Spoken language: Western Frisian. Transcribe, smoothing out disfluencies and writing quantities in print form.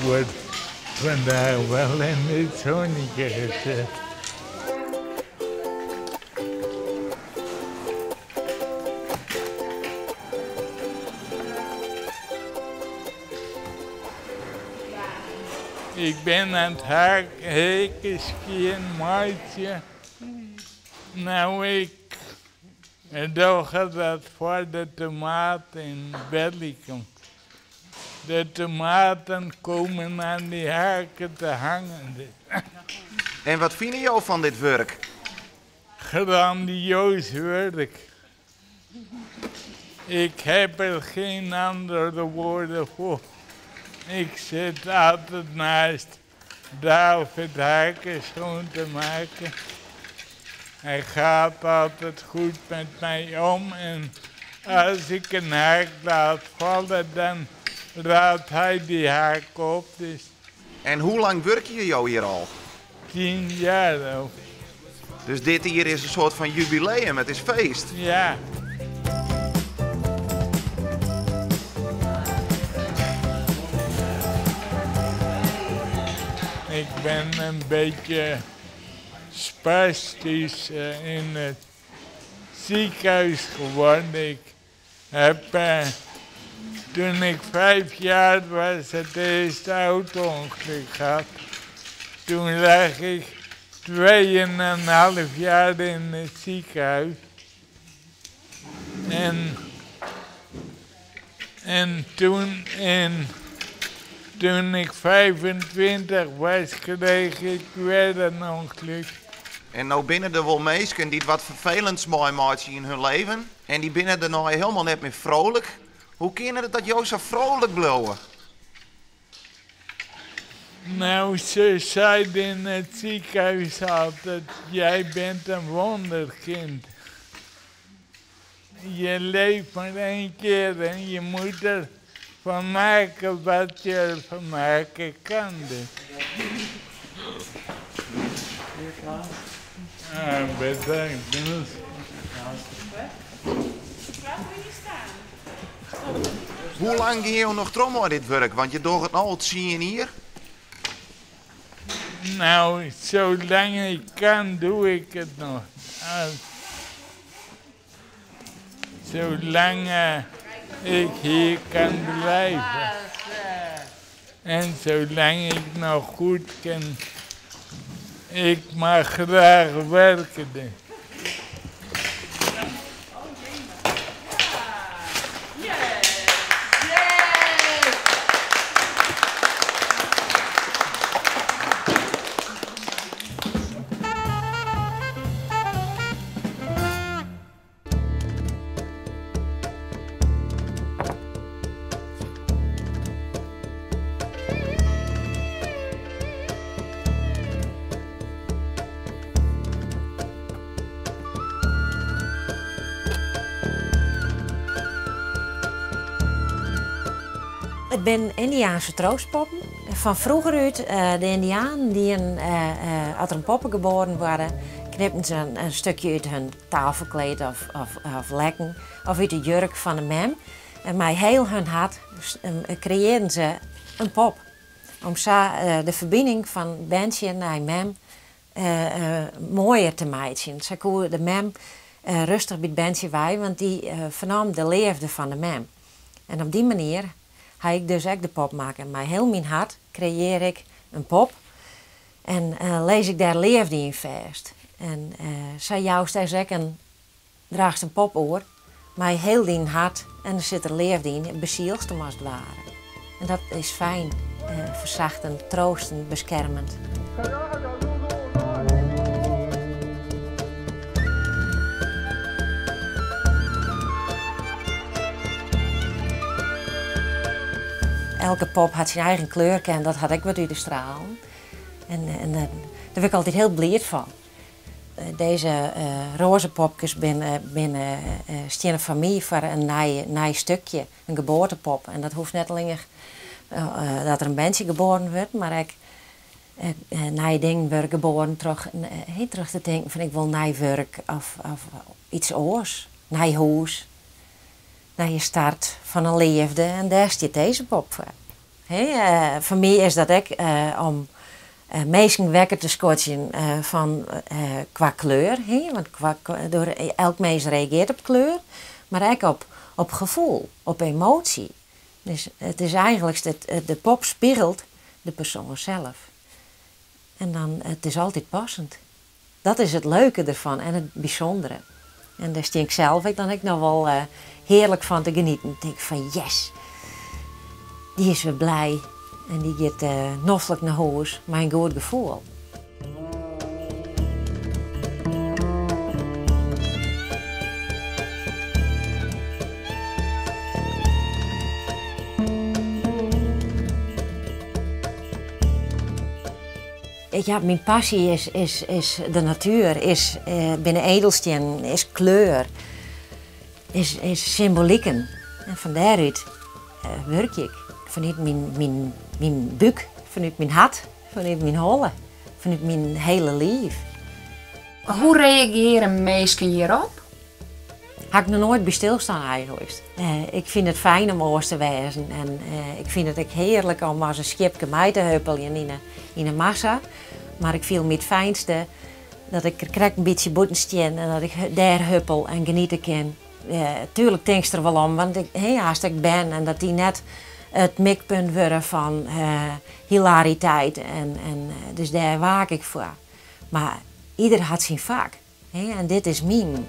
word vandaag wel in het zonnetje gezet. Ik ben aan het hekken skjinmeitsjen. Nou, ik doch dat foar de tomaten in Berlicum. De tomaten komen aan die haken te hangen. En wat fine jo fan dit wurk? Grandioos werk. Ik heb er geen andere woorden voor. Ik zit altijd naast David haken schoon te maken. Hij gaat altijd goed met mij om en als ik een haak laat vallen, dan raapt hij die haak op. Dus En hoe lang wurkje jo hjir al? 10 jaar of. Dus dit hier is in soart fan jubileum, it is feest. Ja. Ik ben een beetje spastisch in het ziekenhuis geworden. Ik heb, toen ik 5 jaar was, het eerste auto-ongeluk gehad. Toen lag ik 2,5 jaar in het ziekenhuis. En toen ik 25 was, kreeg ik weer een ongeluk. En nou binne der wol minsken dy't wat ferfelends meimeitsje yn hun leven. En dy binne dêrnei hielendal net mear frolik. Hoe kin it dat jo sa frolik bliuwe? Nou, ze zeiden in het ziekenhuis altijd, jij bent een wonderkind. Je leeft maar 1 keer en je moet er van maken wat je ervan maken kan. Dus. Ah, bedankt. Hoe lang gean jo noch troch mei dit wurk? Want je dogge it no al 10 jier. Nou, zolang ik kan, doe ik het nog. Zolang ik hier kan blijven. En zolang ik nog goed kan, ik mag graag werken. Dus. It binne Yndiaanske troastpoppen. Fan froeger út, de Yndianen dienen, as der in poppe geboren waard, knipten se in stikje út hun tafelkleed of lekken of út de jurk fan de mem. En mei hiel hun hart kreëarren se in pop. Om sa de ferbining fan berntsje nei mem moaier te meitsjen. Sa koe de mem rêstich by it berntsje wei, want dy fernaam de leafde fan de mem. En op dy manier ha ik dus ek de pop makke. Mei hiel myn hart kreëar ik in pop en lis ik dêr leafde yn fêst. En sa joust dus ek in, draachst in pop oer mei hiel dyn hart en der sit der leafde yn, besielst him as it ware. En dat is fijn, fersachtend, troastend, beskermend. Elke pop hat syn eigen kleurke en dat hat ek wat út te stralen. En dêr wurd ik altyd hiel bliid fan. Dizze roze popkes steane foar my foar in nij stikje, in geboartepop. En dat hoecht net allinnich dat der in berntsje geboren wurdt, mar ek nije dingen wurde geboren troch te tinken fan ik wol nij wurk of iets oars, nij hûs, nije start fan in leafde. En dêr stiet dizze pop foar. Foar my is dat ek om minsken wekker te skodzjen fan kwa kleur, want elk mins reagearret op kleur, mar ek op gefoel, op emoasje. Dus it is eigentlik, de pop spegelt de persoan sels. En dan, it is altyd passend. Dat is it leuke derfan en it bysûndere. En dêr stean ik sels ek dan ek noch wol hearlik fan te genieten. Tink fan yes, dy is wer blij en dy giet noflik nei hûs mei in goed gefoel. Ja, myn passy is de natuer, is, binne edelstiennen, is kleur, is symboliken. En fan dêrút wurkje ik. Fanút myn búk, fanút myn hert, fanút myn holle, fanút myn hiele liif. Hoe reagearje minsken hjirop? Ha ik noch noait by stilstien eigentlik. Ik fyn it fijn om oars te wêzen en ik fyn it ek hearlik om as in skiepke mei te huppeljen yn 'e massa. Mar ik fiel my it fijnste dat ik der krekt in bytsje bûten stean en dat ik dêr huppel en geniete kin. Tuerlik tinkst der wol om, want ik, hast ek bern en dat dy net it mikpunt wurde fan hilariteit en dus dêr waak ik foar. Mar ieder hat syn fak, en dit is myn.